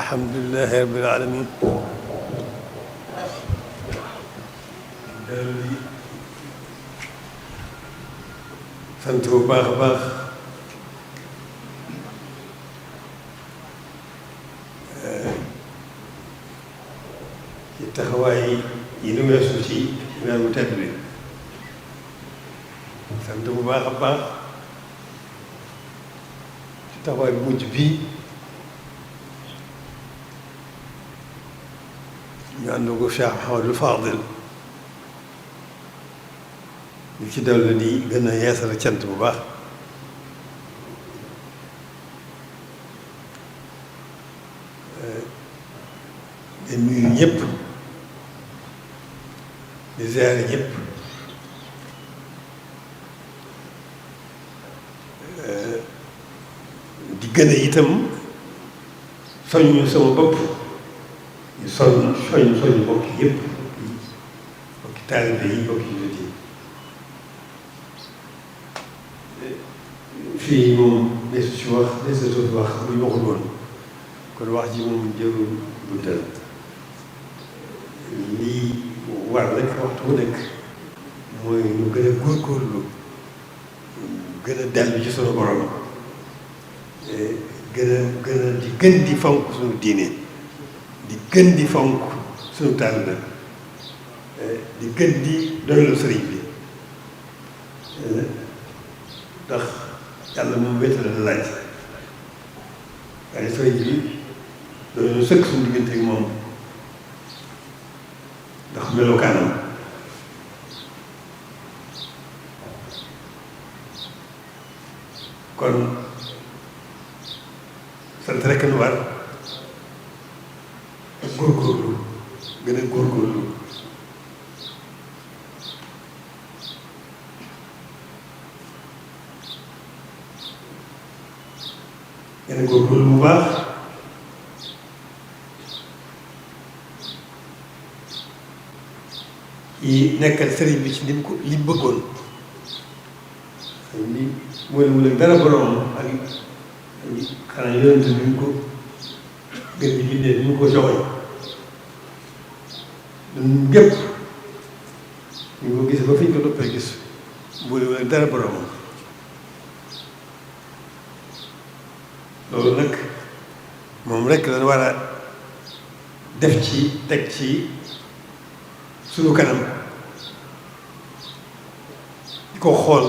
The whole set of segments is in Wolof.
alhamdulilahi rabbil alamin dellu di sant bu baax a baax ci taxawaay yi nu weesu ci weer wu tedd bi sant bu baax a baax ci taxawaay bu mujj bii ñu ànd ko Cheikh Mouhamadul Fadil ñu ci dellu di gën a yeesal cant bu baax di nuyu ñëpp di ziare ñëpp di gën a itam soññu sama bopp ñu soññ bokki yëpp bokki taalibe yi bokki jullit yi fii moom desu ci wax desu wax bu ñu waxul woon kon wax ji moom jërul guddal lii war rek waxtu bu nekk mooy ñu gën a góorgóorlu gën a dellu ci sunu borom gën di fonk sunu diine di gën di fonk sunu taalibe di gën di doylu sëriñ bi ndax yàlla moom wéetale la laaj waaye sëriñ bi doylu sëkk suñu diggante ak moom ndax melokaanam kon sant rekk nu war góorgóorlu gën a góorgóorlu gën a góorgóorlu bu baax yi nekkal sëriñ bi ci li mu bëggoon li mooy mu leen dara borom ak xanaa yonente bi ñu ko gën di bindee bi ñu ko joxoñ ñun gépp ñu ko gis ba fi ñu ko doppee gis boole leen dara borom loolu nag moom rekk lañ war a def ci teg ci sunu kanam di ko xool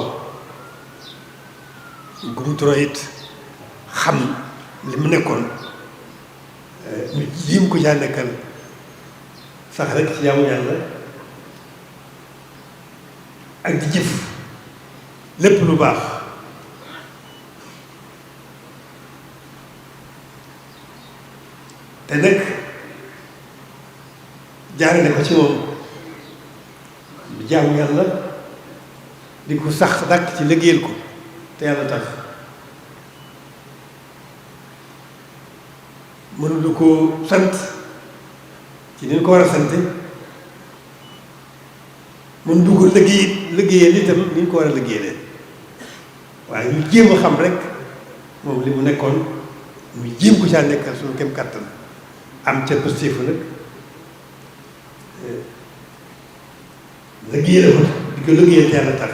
gumuturo it xam li mu nekkoon ñu jiim ko caa nekkal sax rek ci jaamu yàlla ak di jëf lépp lu baax te nag jaarale ko ci moom di jaamu yàlla di ko sax dàkk ci liggéeyal ko te yàlla tax mënulu ko sant ci ni ñu ko war a sante mën du ko liggéeyal itam ni ñu ko war a liggéeyale waaye ñu jéem a xam rek moom li mu nekkoon ñu jéem ko caa nekkal suñu kem kàttan am ca positif nag liggéeyal ko di ko liggéeyal te yàlla tax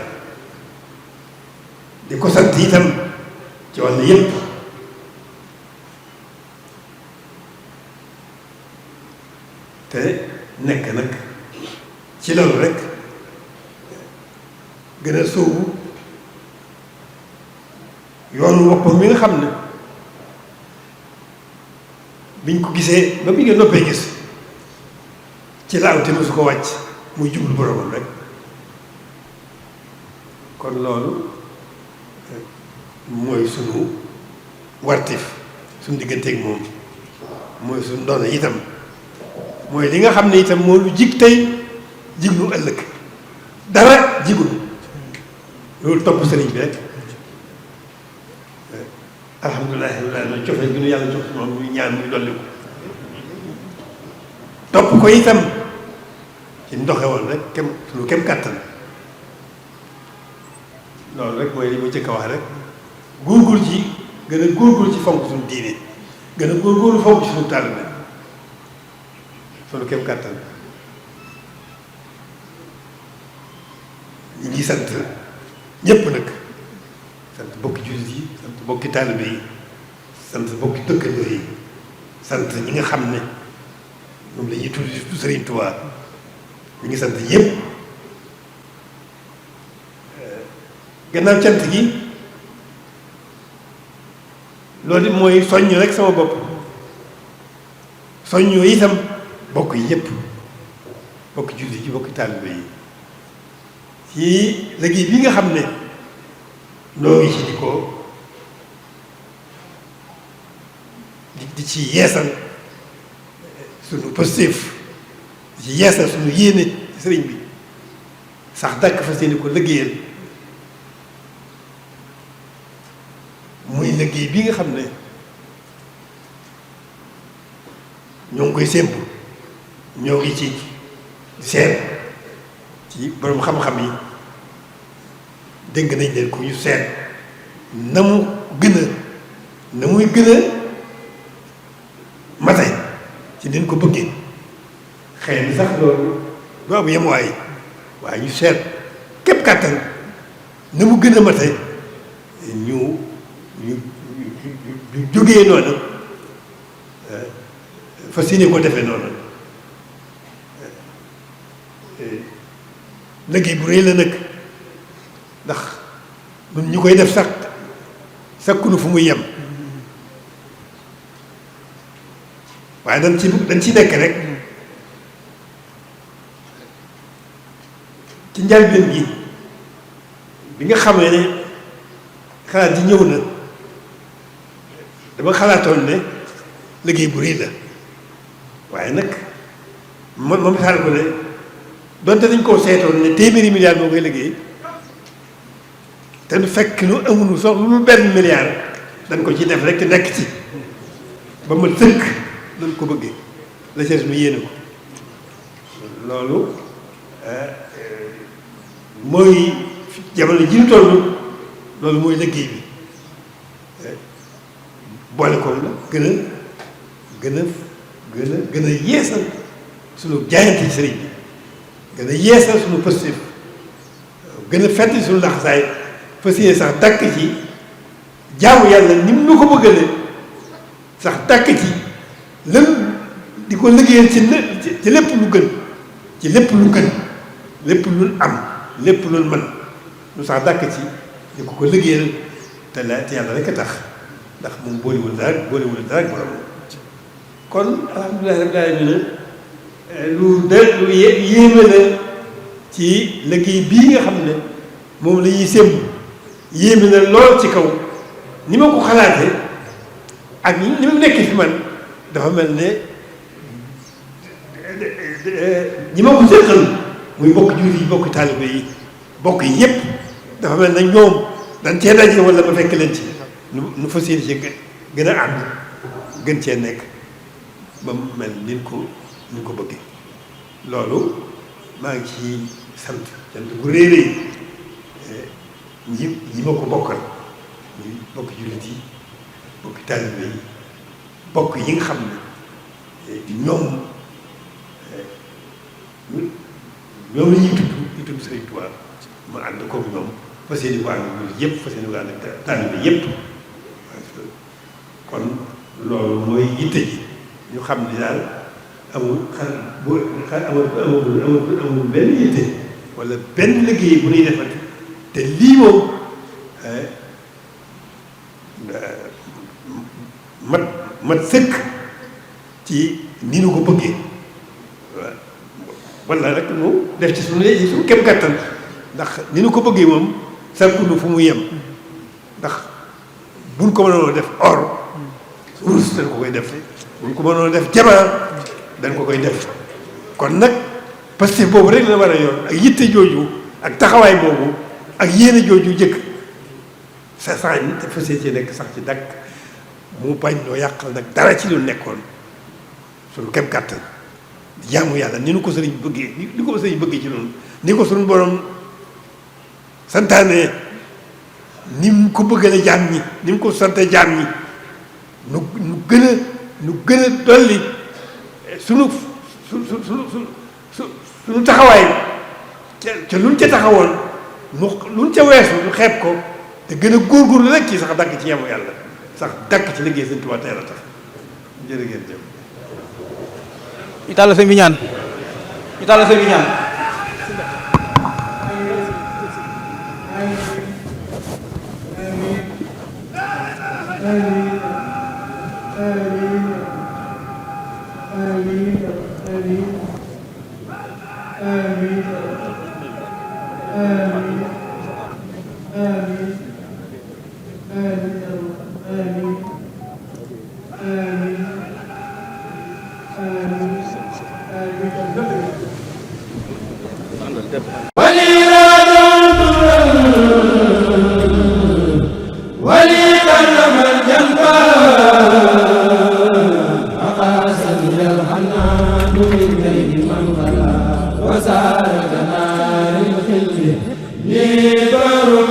di ko sant itam ci wàll yépp te nekk nag ci loolu rek gën a sóobu yoonu woppam mi nga xam ne biñ ko gisee ba bi nga noppee gis ci laaw te mosu ko wàcc muy jublu boromam rek kon loolu mooy sunu wartif suñu digganteeg moom mooy suñu ndono itam mooy li nga xam ne itam moo lu jig tey jig lu ëllëg dara jigul loolu topp sëriñ bi rek alhamdulilah loolu cofee gi nu yàlla jox moom muy ñaan muy dolli ko topp ko itam ci ndoxe woon rek suñu kem kàttan loolu rek mooy li ma jëkk a wax rek góorgóorlu ci gën a góorgóorlu ci fonk suñu diine gën a góorgóorlu foofu ci suñu taalibe sunu kem kàttan ñu ngi sant ñépp nag sant bokki jullit yi sant bokki taalibe yi sant bokki dëkkandoo yi sant ñi nga xam ne moom la ñuy tudd Sëriñ Tuubaa ñu ngi sant yépp gannaaw cant gi loolu mooy soññ rek sama bopp soññoo itam bokk yi yépp bokk jullit yi bokk taalibe yi ci liggéey bi nga xam ne noo ngi ci di ko di ci yeesal sunu positif di ci yeesal sunu yéene ci sëriñ bi sax dàkk fas yéene ko liggéeyal muy liggéey bi nga xam ne ñoo ngi koy sémbu ñoo ngi ci seet ci borom xam-xam yi dégg nañ leen ko ñu seet na mu gën a na muy gën a mate ci nin ko bëggee xëy na sax loolu du am yemuwaay waaye ñu seet képp kàttan na mu gën a mate ñu jógee noonu fas yéene koo defee noonu liggéey bu rëy la nag ndax ñun ñu koy def sax sakkunu fu muy yem waaye dañ ci nekk rek ci njëlbéen gi bi nga xamee ne xalaat ji ñëw na dama xalaatoon ne liggéey bu rëy la waaye nag ma misaal ko ne donte dañ koo seetoon ne téeméeri milliard moo koy liggéey te nu fekk nu amuñu sax lu benn milliard dañ ko ci def rek te nekk ci ba ma tënk dañ ko bëggee la ci nu yéene ko loolu mooy jamono ji ñu toll loolu mooy liggéey bi boole koom la gën a yeesal suñu jaayante ci sëriñ bi gën a yeesal suñu positif gën a fett suñu laxasaay fas yéene sax dàkk ci jaamu yàlla ni mu nu ko bëggale sax dàkk ci lën di ko liggéeyal ci lépp lu gën ci lépp lu gën lépp lu am lépp lu mën lu sax dàkk ci di ko liggéeyal te yàlla rek a tax ndax moom boolewul dara ak borom kon alhamdulilah rabbil alamin lu yéeme la ci liggéey bii nga xam ne moom la ñuy sémb yéeme na lool ci kaw ni ma ko xalaatee ak ni mu nekk fi man dafa mel ne ñi ma ko séqal muy bokk jur yi bokk taalibe yi bokk yi yépp dafa mel ne ñoom dañ cee daje wala ba fekk leen ci nu fas yéene ci gën a ànd gën cee nekk ba mu mel ni ko bëggee loolu maa ngi ci sant bu réeré ñi ma ko bokkal muy bokk jullit yi bokk taalibe yi bokk yi nga xam ne ñoom la ñuy tudd Sëriñ Tuubaa ma ànd koog ñoom fas yéene ko ànd ak yëpp fas yéene ko ànd ak taalibe yëpp kon loolu mooy yitte ji ñu xam ni daal amul amul benn yitte wala benn liggéey bu ñuy defati te lii moom mat sëkk ci ni nu ko bëggee wala rek nu def ci suñu kem kattan ndax ni nu ko bëggee moom sàkkunu fu mu yem ndax buñ ko mënoon def or wurus dañ ko koy def buñ ko mënoon def jamaa dañ ko koy def kon nag parce que boobu rek la war a yor ak yitte jooju ak taxawaay boobu ak yéene jooju jëkk sa sax yi te fas ci nekk sax ci dakk mu bañ loo yàqal nag dara ci lu nekkoon suñu kem kàttan jaamu yàlla ni nu ko sëriñ bëggee ni ko sëriñ bëggee ci noonu ni ko suñu borom santaane ni mu ko bëggale jaam ñi ni mu ko sante jaam ñi nu gën a dolli sunu sunu taxawaay ca luñ ca taxawoon luñ ca weesu ñu xeeb ko te gën a góorgóorlu rek ci sax dàkk ci yamu yàlla sax dàkk ci liggéey Sëñ Tuubaa teel a tax jërë ngeen jëf. ñu tàll sëñ bi ñaan ñu tàll sëñ bi ñaan. Li baru